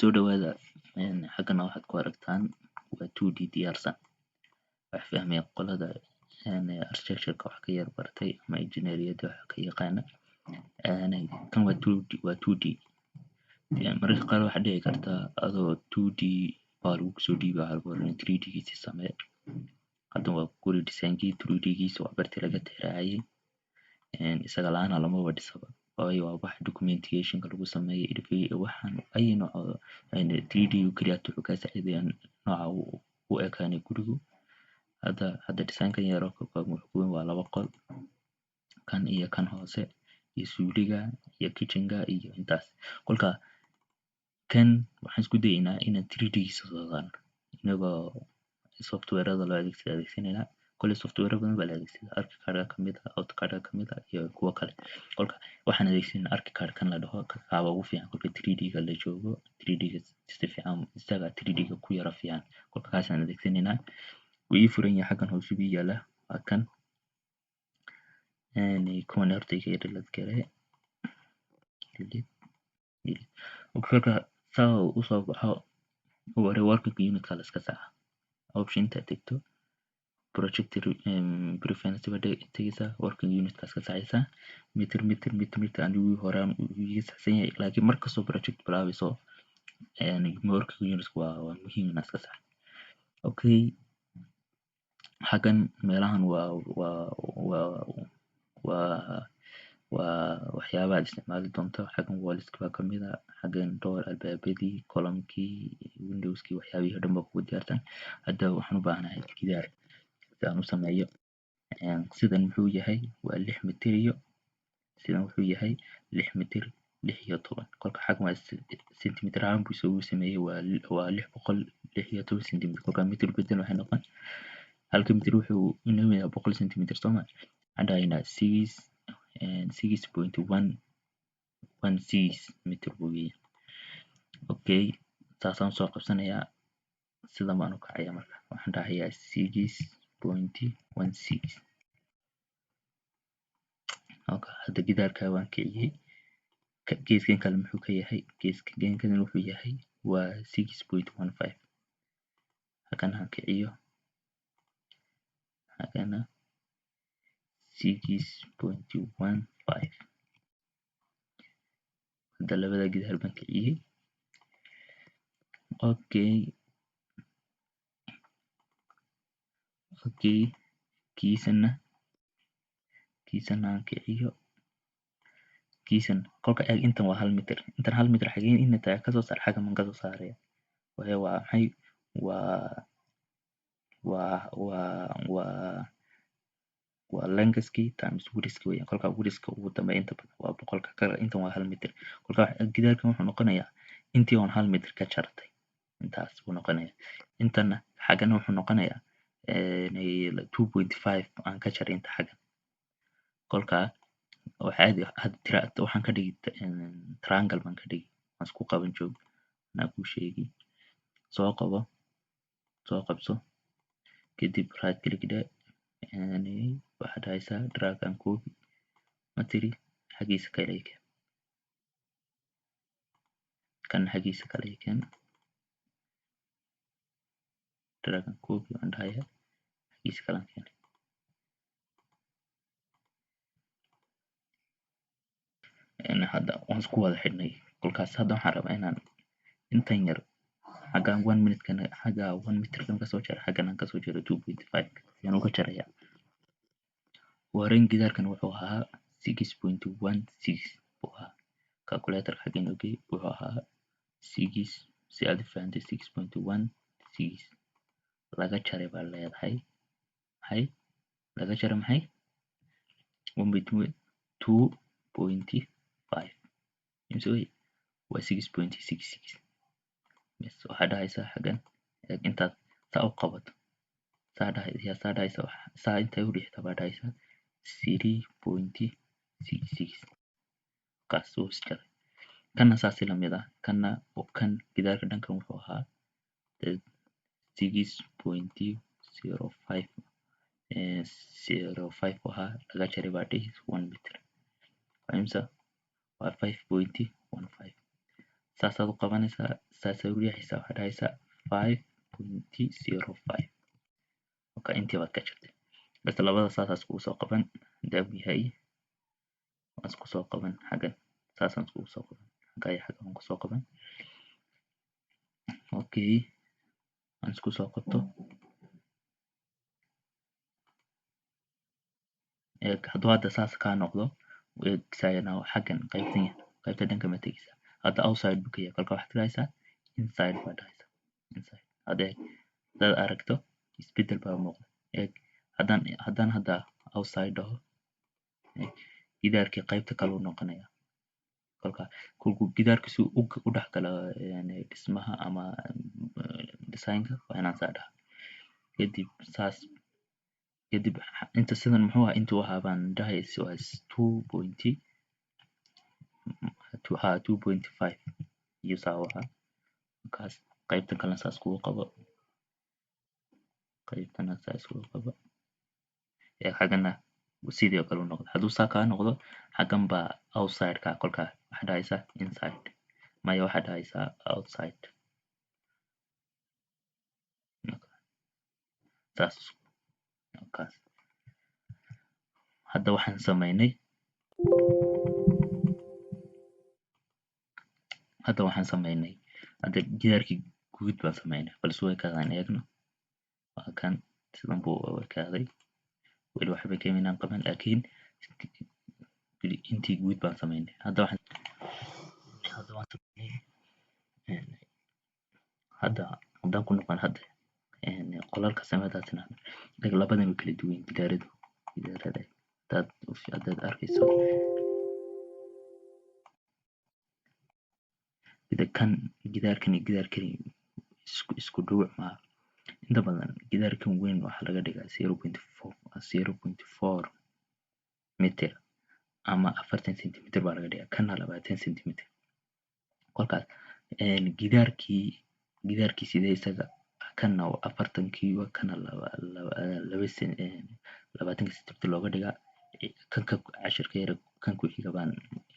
Soo dhawaada. Xaggana waxaad ku aragtaan waa 2D diyaarsan. Wax fahmaya qolada architecture-ka wax ka yar bartay ama engineer-yada wax ka yaqaana. Kan waa 2D, waa 2D. Mararka qaar waxaa dhici karta adoo 2D baa lagu soo dhiibay, waxaa lagu oranaya 3D giisa samee. Hadda waa guri design-kii 3D giisa waa bartii laga tixraacayay. Isaga la'aana lamaba dhisaba, waayo waa wax documentation-ka lagu sameeyo. Waxaan ay nooc 3D kaliya wuxuu kaa saacidayaa nooca u ekaanay gurigu. Hadda design-kan yar oo ka kooban wuxuu waa laba qol, kan iyo kan hoose iyo suuliga iyo kitchen-ka iyo intaas. Kolka kan waxaan isku dayeynaa inaan 3D giisa soo saarno inagoo software-ada loo adeegsado adeegsanayna. Kole software badan baa la adeegsadaa, ArchiCAD kamid ah, AutoCAD kamid ah iyo kuwo kale. Kolka waxaan adeegsanaa ArchiCAD kan la dhaho, kaaba ugu fiican kolka 3D-ga la joogo. 3D-ga si fiican isaga 3D-ga ku yara fiican, kolka kaasaan adeegsanaynaa. Wuu ii furan yahay, xaggan hoose buu yaalaa, waa kan. Kuwan horta iga delete garee, delete, delete. Kolka saa usoo baxo, ugu hore working unit-ka la iska saxa. Option intaad tegto, project preference baad tegeysaa, working unit-ka iska saxaysaa, meter, meter, meter, meter. Anigu horaan iga saxsan yahay, laakiin markastoo project bilaabayso working unit waa muhiim inaad iska saxdo. Okay, xaggan meelahan waa waxyaabaha aad isticmaali doonto. Xaggan walls-ka baa kamid ah, xaggan door, albaabadii, column-kii, windows-kii, waxyaabihii oo dhan baa kugu diyaarsan. Hadda waxaan u baahanahay gidaar si aan u sameeyo. Sidan muxuu yahay? Waa 6 mitir, iyo sidan wuxuu yahay 6 mitir 16. Kolka xaggan waa centimeter ahaan buu isugu sameeyey, waa 616 centimeter. Kolka mitir bedel, waxay noqon halka mitir wuxuu inoo yahay 100 centimeter, sooma? Waxaan dhahaynaa 6.116 mitir buu yahay. Okay, saasaan soo qabsanayaa, sidan baan u kacayaa. Marka waxaan dhahayaa 6.16. Okay, hadda gidaarka waan kiciyey. Geeskan kale muxuu ka yahay? Geeska geeskan wuxuu yahay waa 6.15. Halkan aan kiciyo, halkana 6.15. Hadda labada gidaar baan kiciyey. Okay, kiisana aan kiciyo, kiisan. Kolka eeg, intan waa 1 mitir, intan 1 mitir. Xageen inta kasoo saar? Xaggan baan kasoo saaraya, waayo waa maxay? Waa length-kii times width-ki weeyaan. Kolka width-ka ugu dambeeya inta badan waa 100-ka kale. Intan waa 1 mitir. Kolka gidaarkan wuxuu noqonayaa intii oon 1 mitir ka jartay, intaas buu noqonayaa. Intana xaggana wuxuu noqonayaa 2.5 aan ka jaray inta xaggan. Kolka waxaa hadda tira waxaan ka dhigi triangle baan ka dhigi, waan isku qaban. Joog, anaa kuu sheegi. Soo qabo, soo qabso, kadib right click dhe, waxaad dhahaysaa drag and copy. Ma tiri? Xaggiisa kale keen, kan xaggiisa kale keen. Drag and copy waan dhahayaa, xaggiisa kale aan keenay. Hadda waan isku wada xidhnay. Kolkaas hadda waxaan rabaa inaan intan yar xaggan 1 minute kan, xagga 1 meter kan kasoo jara, xaggan aan kasoo jaro 2.5. Ayaan uga jarayaa. Ugu horreyn gidaarkan wuxuu ahaa 6.16 buu ahaa. Calculator xaggan inoo geey. Wuxuu ahaa six, si aad u fahantay, 6.16 laga jaray baa leedahay. Maxay laga jaray? Maxay? 1.2.5. Imse wey? Waa 6.66. Bes, waxaa dhahaysaa xaggan eeg, intaad saa u qabato, saa dhahay, saa dhahaysa, saa intay u dhixta baa dhahaysaa 3.66. Kaas wuu is jaray. Kanna saasi lamid ah. Kanna kan gidaarka dhankan wuxuu ahaa 6.05, 05 buu ahaa, laga jaray baa dhihi 1 meter. Waa imisa? Waa 5.15. Saasaad u qabanaysaa, saasaad u riixaysaa, waxaad dhahaysaa 5.05. Okay, intii baad ka jartay bas. Labada saasaa iskugu soo qaban hadaa yahay, waan isku soo qaban xaggan, saasaan iskugu soo qaban xagga iyo xagga waan kusoo qaban. Okay, aan isku soo qabto. Hadduu hadda saas kaa noqdo, eegsayana xaggan qaybtan, qaybta dhanka ma tegeysaa. Hadda outside buu ka yahay, kolka waxaad dhahaysaa inside baad dhahaysaa, inside. Hadda eeg, hadaad aragto isbedel baa muuqda. Eeg, haddaan hadda outside dhaho, gidaarkii qaybta kale uu noqonaya. Kolka kolkuu gidaarka si u dhex galo dhismaha ama designka, waa inaan saa dhaha. Kadib saas, kadib inta sidan muxuu ahaa, intuu ahaa baan dhahay, waa 2.2 ha, 2.5 iyo saa u ahaa. Markaas qaybtan kalena saas kugu qabo, qaybtana saas kugu qabo. Xaggana sidii oo kale u noqdo. Hadduu saa kaa noqdo, xaggan baa outside-ka, kolka waxaad dhahaysaa inside, maya, waxaad dhahaysaa outside. Saas kaas. Hadda waxaan sameynay, hadda waxaan sameynay, hadda gidaarkii guud baan sameynay. Bal isu ekaadaan eegno. Waa kan, sidan buu u ekaaday. Weli waxba kamaynaan qaban, laakiin intii guud baan sameynay. Hadda waxaan, hadda waan sameynay. Hadda haddaan ku noqon hadda qolalka sameydaasna, labadan way kala duwan yihiin gidaaradu. Gidaarada hadaad arkayso, kan gidaarkan iyo gidaarkani isku dhuuc maaha. Inta badan gidaarkan weyn waxaa laga dhigaa 0.4, 0.4 mitir ama 40 centimeter baa laga dhigaa, kana 20 centimeter. Kolkaas gidaarkii sidee isaga, kana 40-kii, kana laba laba 20-ka centimeter looga dhigaa. Kanka cashirka yar kan ku xiga baan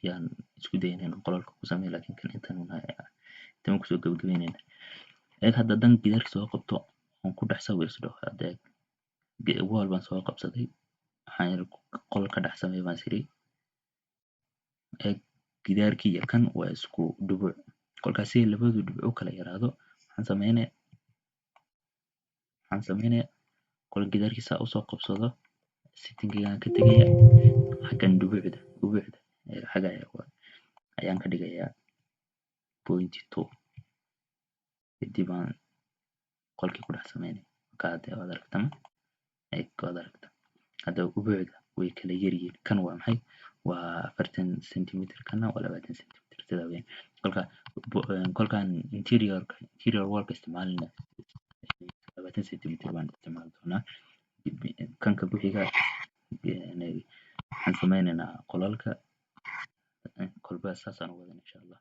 yaan isku dayayna inaan qolalka ku sameeyo, laakiin kan intan kusoo gabagabeynayna. Eeg, hadda haddaan gidaarka soo qabto oon ku dhex sawir is dhaho, hadda eeg, wall baan soo qabsaday, waxaan yiri qol ka dhex samey baan is iri. Eeg, gidaarkii iyo kan waa isku dhubuc. Kolkaas si labadu dhubuc u kala yaraado, waxaan sameynayaa kol gidaarkii saa usoo qabsado, settingigaan ka tegaya, xaggan dhubucda xagga ayaan ka dhigayaa 0.2. Kadib aan qolkii ku dhex sameynaya. Marka hadda waad aragtama, eeg, waad aragta hadda ubucda way kala yaryihiin. Kan waa maxay? Waa 40 centimeter, kana waa 20 centimeter. Sidaa weeyaan. Kolka kolkaan interior wallka isticmaalina, 20 centimeter baan isticmaali doonaa. Kanka ku xiga waxaan sameyneynaa qolalka kolba, saasaan u wadan insha Allah.